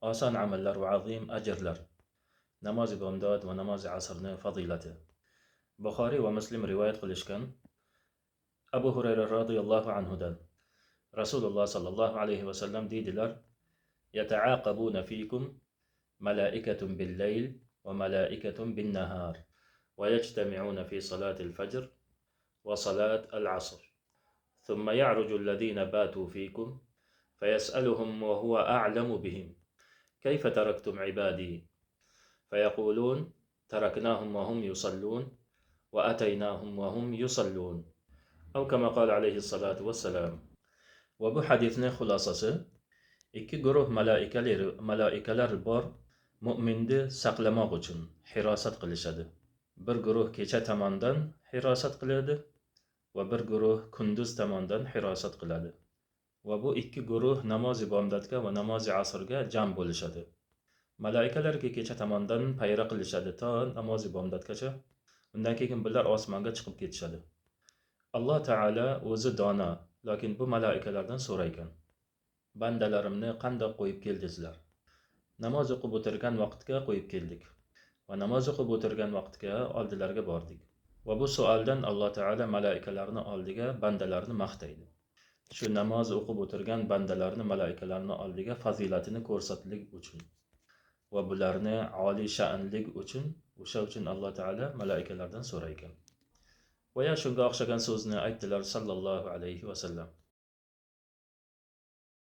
Oson amallar va azim ajrlar. Namozi bomdod va namozi asrni fazilati. Buxoriy va Muslim rivoyat qilishgan Abu Hurayra radhiyallohu anhudan Rasululloh sallallohu alayhi va sallam deydilar: "Yata'aqabuna fikum malaikatun bil-layl va malaikatun bin-nahar va yajtami'una fi salatil fajr va salat al-asr. ثم يعرج الذين باتوا فيكم فيسألهم وهو أعلم بهم كيف تركتم عبادي فيقولون تركناهم وهم يصلون وأتيناهم وهم يصلون أو كما قال عليه الصلاة والسلام." Va bu hadisning xulosasi: ikki guruh malaikalar bor, mo'minni saqlamoq uchun hirosat qilishadi. Bir guruh kecha tomondan hirosat qiladi va bir guruh kunduz tomondan hirosat qiladi. Va bu ikki guruh namozi bomdodga va namozi asrga jam bo'lishadi. Malaikalarga kecha tomondan payra qilishadi to namozi bomdodgacha. Undan keyin bular osmonga chiqib ketishadi. Alloh taolo o'zi dono, lekin bu malaikalardan so'raykan: "Bandalarimni qandoq qo'yib keldingizlar?" "Namoz o'qib o'tirgan vaqtga qo'yib keldik va namoz o'qib o'tirgan vaqtga oldilariga bordik." Va bu savoldan Alloh taolo malaikalarni oldiga bandalarni maqtaydi. Shu namoz o'qib o'tirgan bandalarni malaikalarni oldiga fazilatini ko'rsatlik uchun va bularni oliy sha'nlik uchun, o'sha uchun Alloh taolo malaikalardan so'raykan. Va ya shunga o'xshagan so'zni aytdilar sallallohu alayhi va sallam.